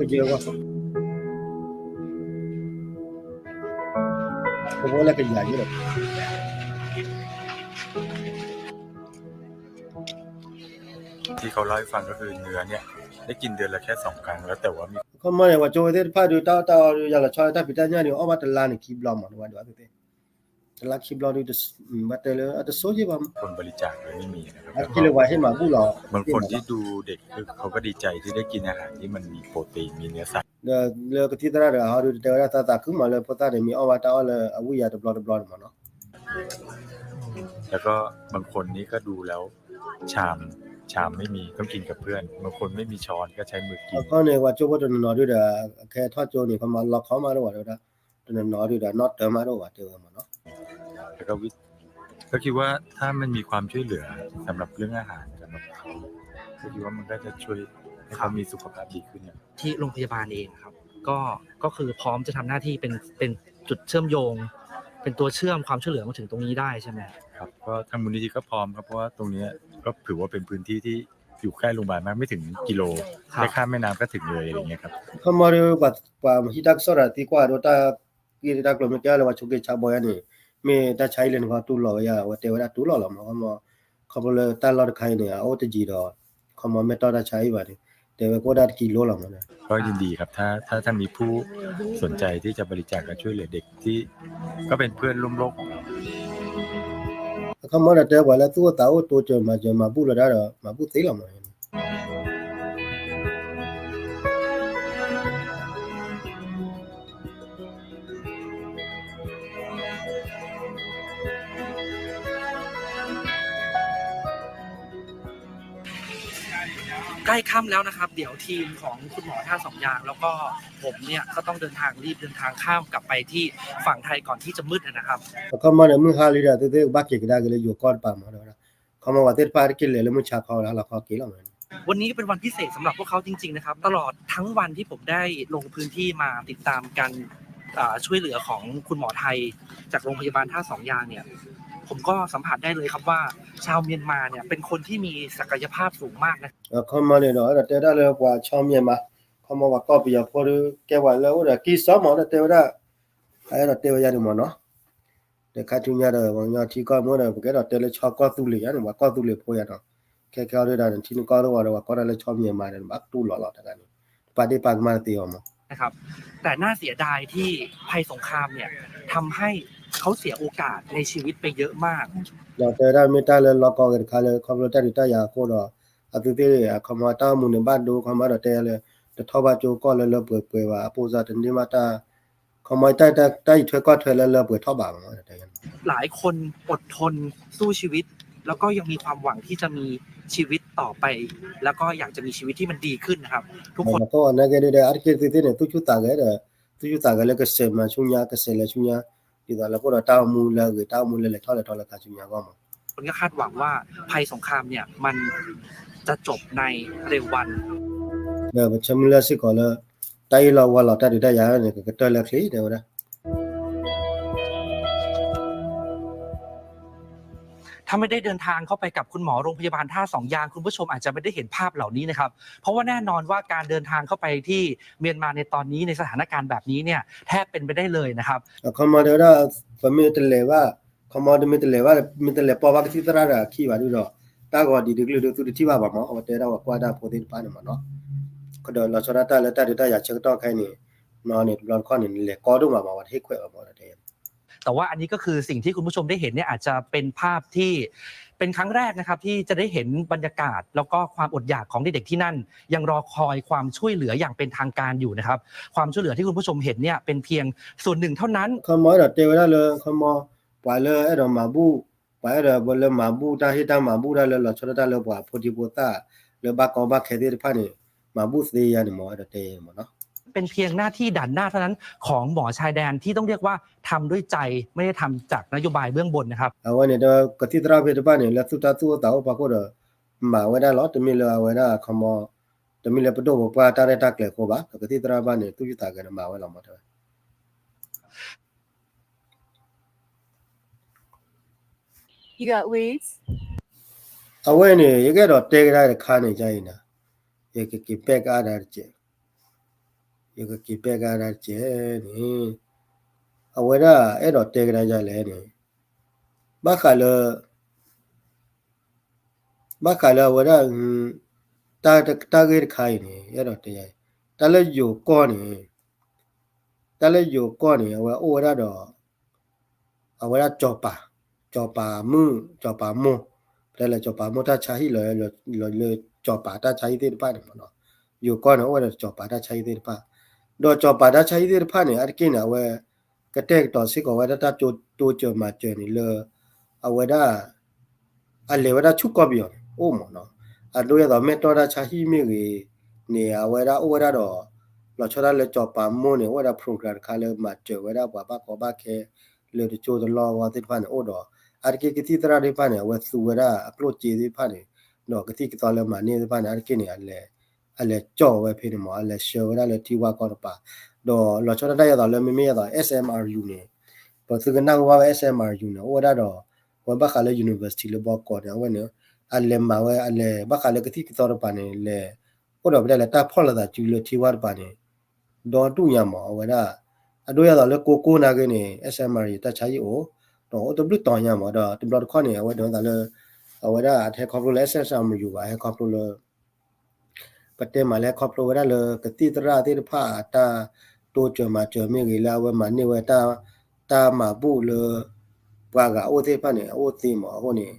ที่เขาเล่าให้ฟังก็คือเนื้อเนี่ยได้กินเดือนละแค่สองครั้ง แล้วแต่ว่ามี ခီမီန့ၣ် ပှၤကၠိဝဲသ့ၣ်တဖၣ်ဒုး တၢ်အီၣ်တၢ်အီဒုး ယၤလီၤဆီတၢ်ဖံးတၢ်ညၣ်ဒုး အီၣ်ဘၣ်တလါန့ၣ်ခံဘျီမး ဝဲဒုးသ့ၣ် တလါခံဘျီဒုး ဘၣ်တဲလၢအတဆိက့ၢ်ဘၣ် คนบริจาคเลยไม่มีนะครับ အခံလၢပှၤဟ့ၣ်မၤဘူၣ်လီၤ บางคนที่ดูเด็กเขาก็ดีใจที่ได้กินอาหารที่มันมีโปรตีนมีเนื้อสัตว์ လၢကသံၣ်သရၣ်တဂၤဟီဒုး တဲဝဲဒၣ်သးသးခုမးလၢဖိသၣ်န့ၣ် မ့ၢ်အီၣ်ဘၣ်တၢ်အီၣ်လၢအဝံၣ်ယၤတဘျီတဘျီန့ၣ်မးနီၤ แล้วก็บางคนนี่ก็ดูแล้ว ชาม ชามไม่มีต้องกินกับเพื่อน บางคนไม่มีช้อนก็ใช้มือกิน အခီန့ၣ် ပှၤကၠိဖိတနီၤနီၤဒုးဒီး အခဲထီၣ်ကၠိန့ၣ် ခီမီလီၤခီမးတအိၣ်ဘၣ်တဲဝဲဒၣ် တနီၤနီၤဒုးဒီး နီၣ်တၢၤမးတအိၣ်ဘၣ်တဲဝဲမးနီၤ แล้วก็วิ- ก็คิดว่าถ้ามันมีความช่วยเหลือสำหรับเรื่องอาหารสำหรับเขาก็คิดว่ามันก็จะช่วยให้เขามีสุขภาพดีขึ้นเนี่ย ที่โรงพยาบาลเองครับ ก็ก็คือพร้อมจะทำหน้าที่เป็นเป็นจุดเชื่อมโยง เป็นตัวเชื่อมความช่วยเหลือมาถึงตรงนี้ได้ใช่ไหม ครับ ก็ทางมูลนิธิก็พร้อมครับ เพราะว่าตรงเนี้ยก็ถือว่าเป็นพื้นที่ที่อยู่ใกล้โรงพยาบาลมาก ไม่ถึงกิโล ครับ แค่ข้ามแม่น้ำก็ถึงเลยอะไรอย่างเงี้ยครับ ခီမီဒုး ပှၤဟံးတၢ်ကစီၣ်ဒီးသံကွၢ်ဒီးတၢ် က့ၤတၢ်ကျိၤမ့ၢ်ကဲလၢပှၤဆိးက့ဆါဘီယါန့ၣ် မ့ၢ်တၢ်ဆါအံၤလဲၣ်န့ၣ် ခီတူၢ်လိာ်ဝဲယါ အဝဲတဲဝဲဒၣ်တူၢ်လိာ်လီၤမး ခီမီ ခီဖျိလၢတၢ်လီၢ်တခါအံၤန့ၣ် အအိၣ်တယံၤဒီး ခီမီမ့ၢ်တီၢ်တၢ်ဆါအံၤဘၣ်န့ၣ် တဲဝဲကအိၣ်ဒၣ်တကံလိလီၤမး ก็ยินดีครับ ถ้าถ้าถ้ามีผู้สนใจที่จะบริจาคและช่วยเหลือเด็กที่ก็เป็นเพื่อนร่วมโลกของเรา အခီမီဒီးတဲပှၤလၢသူၣ်အိၣ်သးအိၣ်တိစၢၤမၤစၢၤမၤဘူၣ်လီၤဒၣ်ဒီး မၤဘူၣ်သ့လီၤမး ใกล้ค่ำแล้วนะครับ เดี๋ยวทีมของคุณหมอท่าสองยางแล้วก็ผมเนี่ยก็ต้องเดินทางรีบเดินทางข้ามกลับไปที่ฝั่งไทยก่อนที่จะมืดนะครับ အခီမီန့ၣ် မုၢ်ဟါလံဒီး သုသ့ၣ်ကဘၣ်က့ၤကဒါက့ၤလၢယိၤကီၢ်တပၤမး တဲဝဲဒၣ် ခီမီပှၤသ့ၣ်တဖၣ်တက့ၤလဲၤလၢမုၢ်ဆါခီလၢဟါလီၤခီက့ၤလီၤမး วันนี้เป็นวันพิเศษสำหรับพวกเขาจริงๆนะครับ ตลอดทั้งวันที่ผมได้ลงพื้นที่มาติดตามการอ่าช่วยเหลือของคุณหมอไทยจากโรงพยาบาลท่าสองยางเนี่ย ผมก็สัมผัสได้เลยครับว่าชาวเมียนมาเนี่ยเป็นคนที่มีศักยภาพสูงมากนะ အခီမီန့ၣ်ဒီး အဲၣ်ဒိးတဲဒၣ်လၢပှၤဆီမံၤမး ခီမီပှၤကီၢ်ပယီၤဖိဒီး ကဲပှၤလၢအိၣ်ဒီးကံၢ်စီမး အဲၣ်ဒိးတဲဝဲဒၣ် အဲၣ်ဒိးတဲဝဲယါန့ၣ်မးနီၤ တခါဆူညါဒီး ပှၤကညီထံကီၢ်မ့ၢ်ဒီး ပကအဲၣ်ဒိးတဲလၢဆီကီၢ်သူလ့ၤယါန့ၣ် ပှၤကီၢ်သူလ့ၤဖိယါနီၤ ခဲခဲအံၤဒၣ်န့ၣ် ထံနကီၢ်တအိၣ်ဒီး ပှၤကီၢ်တၢ်လၢဆီမံၤမးဒီး ဘၣ်တူၢ်လိာ်လီၤတဂၤန့ၣ် ပာ်ဒ့ၣ်ပာ်ကမၣ်တသ့အီၤမး นะครับ แต่น่าเสียดายที่ภัยสงครามเนี่ยทำให้เขาเสียโอกาสในชีวิตไปเยอะมาก ဒီးတဲဝဲဒၣ်မ့ၢ်တၢ်လၢလီၢ်ကီၢ်ဂ့ၤတခါလၢ ခီဖျိတၢ်ဒုးတၢ်ယၤအဃိဒီး အသုသ့ၣ် အခီမီတၢ်အိၣ်မူန့ၣ်ဘၣ်ဒိ ခီမီဒီးတဲလၢ တထီၣ်ဘၣ်ကၠိကီၢ်လၢလၢပှဲၤပှဲၤဘၣ် အပိစၢတန့ၢ်ဘၣ်တၢ် ခီမီတၢ် တၢ်အံးထွဲကွၢ်ထွဲလၢလၢပှဲၤထီၣ်ဘၣ်မး หลายคนอดทนสู้ชีวิต แล้วก็ยังมีความหวังที่จะมีชีวิตต่อไป แล้วก็อยากจะมีชีวิตที่มันดีขึ้นนะครับ ทุกคน ကီၢ်အနၢ်ကဲဒုဒီး အါတက့ၢ်သုသ့ၣ်န့ၣ် သူၣ်ဆူၣ်သးဂဲၤဒီး သူၣ်ဆူၣ်သးဂဲၤလၢကစဲးမၤဆူညါ ကစဲးလဲၤဆူညါ ဒ်သိးလၢကအိၣ်ဒီးတၢ်အိၣ်မူလၢအဂ့ၤ တၢ်အိၣ်မူလၢလဲၤထီၣ်လဲၤထီလၢသးဆူညါအဂီၢ်မး คนก็คาดหวังว่าภัยสงครามเนี่ยมันจะจบในเร็ววัน ဒီးပဆၢမုၢ်လၢ်စ့ၢ်ကီးလၢ တၢ်အ့ၣ်လိာ်ဝါလိာ်တၢ်ဒုးတၢ်ယၤန့ၣ် ကကတၢၢ်လၢချ့တဲဝဲဒၣ် ถ้าไม่ได้เดินทางเข้าไปกับคุณหมอโรงพยาบาลท่าสองยาง คุณผู้ชมอาจจะไม่ได้เห็นภาพเหล่านี้นะครับ เพราะว่าแน่นอนว่าการเดินทางเข้าไปที่เมียนมาในตอนนี้ในสถานการณ์แบบนี้เนี่ยแทบเป็นไปได้เลยนะครับ အခီမီတဲဝဲဒၣ် ပမ့ၢ်တလဲၤဘၣ် ခီမီတမ့ၢ်တလဲၤဘၣ် မ့ၢ်တလဲၤပိာ်ဘၣ်ကသံၣ်သရၣ်ဒီးအခံဘၣ်ဒုဒီး တၢ်ဂီၤဒ်ဒုးကလုာ်ဒုးသုတထံၣ်ဘၣ်ဘၣ်မး အဝဲတဲဒၣ်ပှၤကွၢ်တၢ်ဖိသ့ၣ်တဖၣ်န့ၣ်မးနီၤ ဒီးလီၤဆီဒၣ်တၢ်လၢတၢ်ဒုးတၢ်ယၤဆၢကတီၢ်ခဲအံၤန့ၣ် နီၤန့ၣ် တဘျီတခီၣ်န့ၣ် လဲၤကီဒိၣ်မးမး ပှၤတဟ့ၣ်ခွဲးဘၣ်မးတဲ แต่ว่าอันนี้ก็คือสิ่งที่คุณผู้ชมได้เห็นเนี่ยอาจจะเป็นภาพที่เป็นครั้งแรกนะครับที่จะได้เห็นบรรยากาศแล้วก็ความอดอยากของเด็กๆที่นั่นยังรอคอยความช่วยเหลืออย่างเป็นทางการอยู่นะครับความช่วยเหลือที่คุณผู้ชมเห็นเนี่ยเป็นเพียงส่วนหนึ่งเท่านั้น ခီမီဒီးတဲဝဲဒၣ်လၢ ခီမီ ပှၤလၢအဲၣ်ဒိးမၤဘူၣ် ပှၤအဲၣ်ဒိးလၢမၤဘူၣ်တၢ်ဟ့ၣ်တၢ်မၤဘူၣ်တၢ်လၢလီၤဆီဒၣ်တၢ်လၢပှၤဖိဒံဖိသၣ် လၢဘၣ်ကီဘၣ်ခဲသ့ၣ်တဖၣ်န့ၣ် မၤဘူၣ်သ့ယါန့ၣ်မး အဲၣ်ဒိးတဲမးနီၤ เป็นเพียงหน้าที่ด่านหน้าเท่านั้นของหมอชายแดนที่ต้องเรียกว่าทำด้วยใจไม่ได้ทำจากนโยบายเบื้องบนนะครับ အဝဲန့ၣ်ဒီး ကသံၣ်သရၣ်ဖိသ့ၣ်တဖၣ်န့ၣ် လၢသူၣ်တၢ်သူၣ်အိၣ်သးအိၣ်ဖီခိၣ်ဒီး မၤဝဲဒၣ်လီၤ တမ့ၢ်လၢအဝဲဒၣ်ခီမီ တမ့ၢ်လၢပဒိၣ်ပပှၢ်တၢ်ရဲၣ်တၢ်ကျဲၤအဃိဘၣ် ဒီးကသံၣ်သရၣ်ဘၣ်န့ၣ် သူၣ်ဆူၣ်သးဂဲၤဒီးမၤဝဲလီၤမးတဲဝဲ အဝဲန့ၣ် ယကအဲၣ်ဒိးတဲကဒါတခါန့ၣ် ယအံၤနၤ, ယကက့ၤပဲၣ်ကဒါတကဲး, ယကက့ၤပဲၣ်ကဒါတကဲးန့ၣ်, အဝဲဒၣ်အဲၣ်ဒိးတဲကဒါယၤလဲၣ်န့ၣ်, ဘၣ်ဃးလၢ ဘၣ်ဃးလၢအဝဲဒၣ် တၢ်ဂ့ၢ်တခါအံၤန့ၣ် အဲၣ်ဒိးတဲယၤ, တၢ်လၢယိၤကီၢ်န့ၣ် တၢ်လၢယိၤကီၢ်န့ၣ် အဝဲအိၣ်ဝဲဒၣ်ဒီး အဝဲဒၣ်စီၤပၤ, စီၤပၤမုၣ်, စီၤပၤမိၢ်, ပတဲလၢစီၤပၤမိၢ်တၢ်ဆါဟံၣ်လီၤ လၢစီၤပၤတၢ်ဆါဟံၣ်သ့ၣ်တဖၣ်န့ၣ်မ့ၢ်နီၤ, ယိၤကီၢ်န့ၣ် အိၣ်ဝဲဒၣ်စီၤပၤတၢ်ဆါဟံၣ်သ့ၣ်တဖၣ်, ဒီးစီၤပၤတၢ်ဆါဟံၣ်သ့ၣ်တဖၣ်န့ၣ် အါတက့ၢ်န့ၣ် အဝဲ ကတဲာ်ကတီၤစ့ၢ်ကီးဝဲဒၣ်တၢ်တိစၢၤမၤစၢၤန့ၣ်လၢ အဝဲဒၣ် အလဲၤဝဲဒၣ်ဆူကီၢ်ပယီၤန့ၣ် အိၣ်မ့ၢ်နီၤ, အဒိယသိးမဲာ်တီၢ်တၢ်ဆါဟံၣ်မ့ၢ်ဂ့ၤန့ၣ် အဝဲဒၣ်အိၣ်ဝဲဒၣ်ဒီး လီၤဆီဒၣ်လၢစီၤပၤမိၢ်န့ၣ် အိၣ်ဝဲဒၣ် program တခါလၢမၤစၢၤဝဲဒၣ်ပှၤဘၣ်ကီဘၣ်ခဲ လၢတကၠိတလီၢ်အဂီၢ်သ့ၣ်တဖၣ်န့ၣ်အိၣ်ဒီး အါတက့ၢ်ကသံၣ်သရၣ်သ့ၣ်တဖၣ်န့ၣ် အဝဲသူဝဲဒၣ်အကျိၣ်စ့သ့ၣ်တဖၣ်န့ၣ် ဒီးကသံၣ်ကသီလၢမၤန့ၢ်သ့ၣ်တဖၣ်န့ၣ် အါတက့ၢ်န့ၣ် အလဲၤ အလဲၤကၠီၣ်ဝဲဖဲန့ၣ်မ့ၢ် အလဲၤဆှၢဝဲဒၣ်လၢထံဝါကီၢ်တပၤ, ဒီးလီၤဆီဒၣ်တၢ်ယသိးလၢမ့မ့ၢ်ယသိး S M R U န့ၣ် ပသုကနၣ်ဝဲဘၣ်ဝဲ S M R U န့ၣ် အိၣ်ဝဲဒၣ်ဒီး အဝဲဘၣ်ဃးလၢ university လၢဘီကီးန့ၣ် အဝဲန့ၣ် အလဲၤမၤဝဲ အလဲၤဘၣ်ဃးလၢကသံၣ်ကသီတပၤန့ၣ် လဲၤ အိၣ်ဒီးပတဲလၢတၢ်ဖီၣ်လိာ်သးစုလၢထံဝါတပၤန့ၣ် ဒီဒူၣ်ညါမ့ၢ် အဝဲဒၣ် အဒိယသိးလၢကိကိနာ်ဂ့ၤန့ၣ် S M R U တၢ်ဆါဟံၣ်အိၣ် ဒီးအိၣ်တဘျုးတီၤညါမ့ၢ် ဒီးတဘျီတခီၣ်န့ၣ် အဝဲဒၣ်သးလၢ အဝဲဒၣ်အတဟဲခီဖျိလၢ S M R U ဘၣ် ဟဲခီဖျိလၢ ပတဲမးလၢဟဲခီဖျိဝဲဒၣ်လၢကသံၣ်သရၣ်သ့ၣ်တဖၣ် အတၢ်တိစၢၤမၤစၢၤမ့ၢ်ဂ့ၤလၢအဝဲမၤန့ၢ်ဝဲ တၢ်မၤဘူၣ်လၢ ပှၤဂၤအိၣ်သ့ၣ်တဖၣ်န့ၣ် အအိၣ်သ့မ့ၢ် အဃိန့ၣ်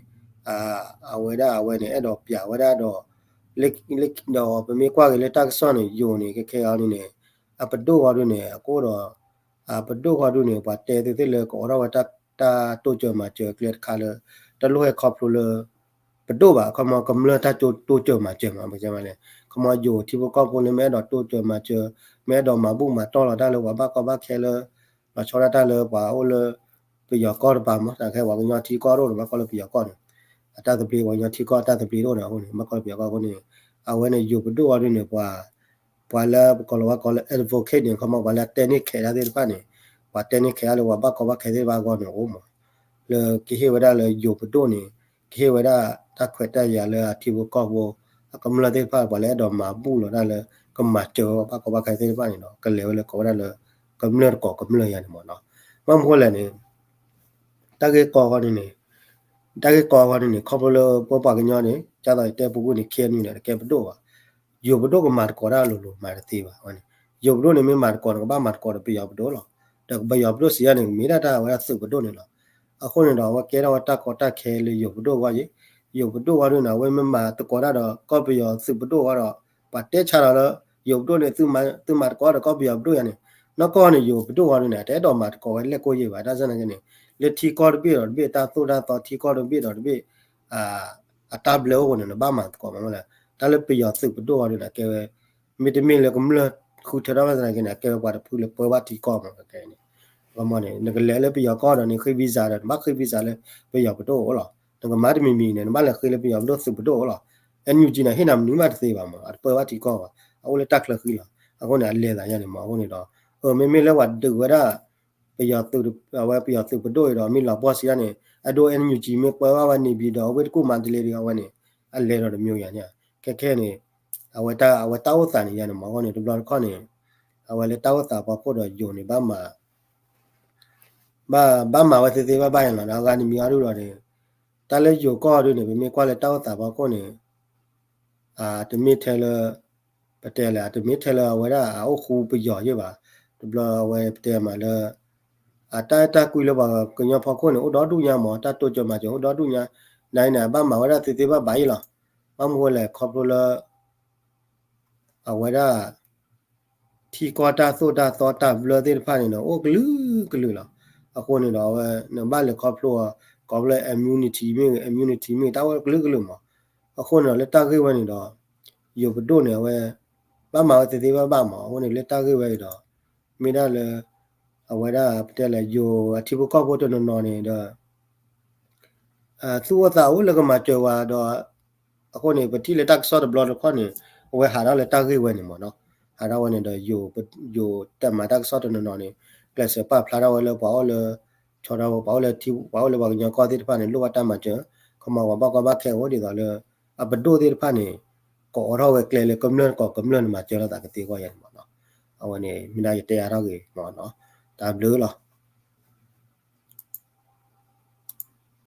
အဝဲဒၣ်အဝဲန့ၣ် အဲၣ်ဒိးပျးဝဲဒၣ်ဒီး ဒီးပမ့ၢ်ကွၢ်က့ၤလၢတၢ်ကစီၣ်န့ၣ် ယိၤန့ၣ် ခဲခဲအံၤန့ၣ် အပဒိၣ်ဂီၤဒုန့ၣ် အကအိၣ်ဒီး အပဒိၣ်ဂီၤဒုန့ၣ် ပှၤတဲသ့သ့ၣ်လၢကအိးထီၣ်ဝဲ တၢ်တိစၢၤမၤစၢၤကျဲတခါလၢ တလိၣ်ဟဲခီဖျိလၢ ပဒိၣ်ဘၣ် ခီမီကမျၢၢ်တၢ်တိစၢၤမၤစၢၤမး ပကတဲမးလဲၣ် ခီမီယိၤထံဖိကီၢ်ဖိလၢမ့ၢ်အဲၣ်ဒိးတိစၢၤမၤစၢၤ မ့ၢ်အဲၣ်ဒိးမၤဘူၣ်မၤတီၢ်လီၤတၢ်လၢပှၤဘၣ်ကီဘၣ်ခဲလၢ လီၤဆီဒၣ်တၢ်လၢပှၤအိၣ်လၢ ပယီၤကီၢ်တပၤမး တၢ်ခဲပှၤကညီထံကီၢ်တအိၣ်ဒီး ဘၣ်ကီလၢပယီၤကီၢ်န့ၣ် အတၢ်သဘျ့ပှၤကညီထံကီၢ်တၢ်သဘျ့တအိၣ်ဒီးအဃိန့ၣ် ဘၣ်ကီလၢပယီၤကီၢ်အဃိန့ၣ် အဝဲန့ၣ်ယိၤပဒိၣ်ဂီၤဒုန့ၣ် ပှၤ ပှၤလၢပကိးလီၤဝဲကိးလၢ advocate န့ၣ် ခီမီပှၤလၢတဲန့ၢ်ခဲးတၢ်သ့ၣ်တဖၣ်န့ၣ် ပှၤတဲန့ၢ်ခဲးတၢ်လၢပှၤဘၣ်ကီဘၣ်ခဲသ့ၣ်တဖၣ်အဂီၢ်န့ၣ်အိၣ်မး လၢကဟ့ၣ်ဝဲဒၣ်လၢယိၤပဒိၣ်န့ၣ် ကဟ့ၣ်ဝဲဒၣ်တၢ်ခွဲးတၢ်ယာ်လၢအထံဖိကီၢ်ဖိ အကမျၢၢ်သ့ၣ်တဖၣ် ပှၤလၢအဲၣ်ဒိးမၤဘူၣ်လီၤတၢ်လၢ ကမၤစၢၤဝဲပှၤဘၣ်ကီဘၣ်ခဲသ့ၣ်တဖၣ်န့ၣ်ဒီး ကလဲၤဝဲလၢကိးဝဲဒၣ်လၢ ကမျၢၢ်တကိးကမျၢၢ်ယၤန့ၣ်မးနီၤ ဘၣ်မနုၤလဲၣ်န့ၣ် တၢ်ဂ့ၢ်ကီအဂီၢ်န့ၣ် တၢ်ဂ့ၢ်ကီအဂီၢ်န့ၣ် ခီဖျိလၢပပှၤကညီန့ၣ် ကၢ်သိးယတဲပူၤကွံာ်န့ၣ် ခ့နံန့ၣ် တကဲပဒိၣ်ဘၣ် ယိၤပဒိၣ်ကမၤသကိးတၢ်အလိၤလိၤမၤတသ့ဘၣ်န့ၣ် ယိၤပဒိၣ်န့ၣ်မ့ၢ်မၤသကိးန့ၣ် ကဘၣ်မၤသကိးဒီးပယီၤပဒိၣ်လီၤ. ဒီးပယီၤပဒိၣ်စံးယါန့ၣ် မ့ၢ်ဒၣ်တၢ်ဝဲဒၣ်သုးပဒိၣ်န့ၣ်လီၤ. အဃိန့ၣ်ဒီး အဝဲကဲထီၣ်ဝဲတၢ်ကီတၢ်ခဲလၢယိၤပဒိၣ်အဂီၢ်ယံၤ ယိၤပဒိၣ်အဂီၢ်ဒုန့ၣ် အဝဲမ့ၢ်မၤသကိးတၢ်ဒီးကီၢ်ပယီၤသုးပဒိၣ်အဂီၢ်ဒီး ပှၤတဲဆါလီၤလၢ ယိၤပဒိၣ်န့ၣ် သုမၤသကိးဒီးကီၢ်ပယီၤပဒိၣ်ယါန့ၣ် နီၢ်ကီၢ်န့ၣ် ယိၤပဒိၣ်အဂီၢ်ဒုန့ၣ် တအဲၣ်ဒိးမၤသကိးဝဲလဲၣ်ကိၢ်ယံၤဘၣ် တၢ်စၢ်နာ်က့န့ၣ် လၢထံကီၢ်တဘ့ၣ်ဒီးတဘ့ၣ် တၢ်သိၣ်တၢ်သီထံကီၢ်တဘ့ၣ်ဒီးတဘ့ၣ် အတၢ်ဘျၢအိၣ်န့ၣ် နဘၣ်မၤသကိးမးမးလဲၣ် တၢ်လၢပယီၤသုးပဒိၣ်အဂီၢ်ဒုန့ၣ် ကဲဝဲ မ့တမ့ၢ်လၢကမျၢၢ်ဃုထၢထီၣ်ဘၣ်သနာ်က့န့ၣ် အကဲဝဲပှၤတဖုလၢပၢဘၣ်ထံကီၢ်မး ကဲန့ၣ် ဘၣ်မးန့ၣ် နကလဲၤလၢပယီၤကီၢ်ဒီးန့ၣ် ဃ့ visa ဒီး နဘၣ်ဃ့ visa လၢပယီၤပဒိၣ်အိၣ်လီၤ. နကမၤတမံၤမံၤန့ၣ် နဘၣ်လဲၤဃ့လၢပယီၤပဒိၣ်သုးပဒိၣ်အိၣ်လီၤ. အဲ NUG န့ၣ် ဟ့ၣ်နၤမနုၤမးတသ့ဘၣ်မး အတပၢဘၣ်ထံကီၢ်ဘၣ် အအိၣ်လၢတၢ်ချၢဃံလီၤ. အဃိန့ၣ် အလဲၤသးယါန့ၣ်မး အဃိန့ၣ်ဒီး မ့မ့ၢ်လၢပှၤဒုးဝဲဒၣ် ပယီၤသုး အဝဲပယီၤသုးပဒိၣ်အံၤဒီး မ့ၢ်လီၤပှီၢ်စံးဒၣ်န့ၣ် အဒိ NUG မ့ၢ်ပၢဘၣ်ဝဲန့ၣ်ဘံၤဒီး အဝ့ၢ်တကူၣ်မၤတလ့ဒီး အဝဲန့ၣ် အလဲၤဒီးတမံၤယါန့ၣ် ခဲခဲန့ၣ် အဝဲတၢ် အဝဲတၢ်အိၣ်သးန့ၣ်ယါန့ၣ်မး အဃိန့ၣ် တဘျီတခီၣ်န့ၣ် အဝဲလၢတၢ်အိၣ်သးဖီခိၣ်ဒီးယိၤန့ၣ် ဘၣ်မၤ ဘၣ် ဘၣ်မၤဝဲသ့သ့ဘၣ်ဘၣ်ယါလီၤ ဒီးအဂၤတမံၤအါဒူၣ်ဒီးန့ၣ် တၢ်လၢယိၤကီၢ်ဒုန့ၣ် ပမ့ၢ်ကွၢ်လၢတၢ်အိၣ်သးဖီခိၣ်န့ၣ် အတမ့ၢ်ထဲလၢ ပတဲလဲၣ် အတမ့ၢ်ထဲလၢအဝဲဒၣ်အအိၣ်ဃူပယီၤယ့ၢ်ဘၣ်. တဘျီအဝဲပတဲမးလၢ အတၢ်အဲၣ်တၢ်ကွံလၢပှၤကညီဖီခိၣ်န့ၣ် အိၣ်ဒီဒူၣ်ညါမး တၢ်တိစၢၤမၤစၢၤအိၣ်ဒီဒူၣ်ညါ နန့ၣ် အဘၣ်မၤဝဲဒၣ်သ့သ့ဘၣ်ဘၣ်အံၤလီၤ. ဘၣ်မနုၤလဲၣ် ခီဖျိလၢ အဝဲဒၣ် ထံကီၢ်တၢ်သိၣ်တၢ်သီတၢ်ဘျၢသ့ၣ်တဖၣ်န့ၣ်ဒီး အိၣ်ကလုာ်ကလုာ်လီၤ. အဃိန့ၣ်ဒီး အဝဲ နဘၣ်လဲၤခီဖျိအီၤ ကိးဖျိ immunity မ့ၢ်ဂ့ၤ immunity မ့ၢ်ဂ့ၤ တၢ်အိၣ်ကလုာ်ကလုာ်မး. အဃိန့ၣ်ဒီး လၢတၢ်ဂ့ၢ်ဝဲန့ၣ်ဒီး ယိၤပဒိၣ်န့ၣ် အဝဲ ဘၣ်မၤဝဲသ့သ့ဘၣ်ဘၣ်မး. အဃိန့ၣ် လၢတၢ်ဂ့ၢ်ဝဲအံၤဒီး မ့ၢ်ဒၣ်လၢ အဝဲဒၣ်ပတဲလဲၣ် ယိၤအထံဖိကီၢ်ဖိတနီၤနီၤန့ၣ်ဒီး သူၣ်အိၣ်သးအိၣ်လၢကမၤစၢၤဝဲဒီး အဃိန့ၣ် ပထံၣ်လၢတၢ်ကစီၣ်တဘျီတခီၣ်န့ၣ် အဝဲဟးထီၣ်လၢတၢ်ဂ့ၢ်ဝဲန့ၣ်မးနီၤ. ဟးထီၣ်ဝဲန့ၣ်ဒီး ယိၤတၢ်မၤတၢ်ကစီၣ်တနီၤနီၤန့ၣ် ကျဲးစၢးပာ်ဖျါထီၣ်ဝဲလၢပှၤအိၣ်လၢ ဆီဒၣ်ဝဲ ပှၤအိၣ်လၢထံ ပှၤအိၣ်လၢပှၤကညီကီၢ်သ့ၣ်တဖၣ်န့ၣ် လိၣ်ဘၣ်တၢ်မၤစၢၤ, ခီမီပှၤဘၣ်ကီဘၣ်ခဲအိၣ်ဒ်သိးလၢ အပဒိၣ်သ့ၣ်တဖၣ်န့ၣ် ကအိးထီၣ်ဝဲကျဲလၢကမျၢၢ်တကိးကမျၢၢ်န့ၣ်မၤစၢၤလိာ်သးကသ့အဂီၢ်ယဲန့ၣ်မ့ၢ်နီၤ. အဝဲန့ၣ် မ့ၢ်ဒၣ်ယတဲအါထီၣ်ဂ့ၤမ့ၢ်နီၤ. တၢ်ဘျုးလီၤ.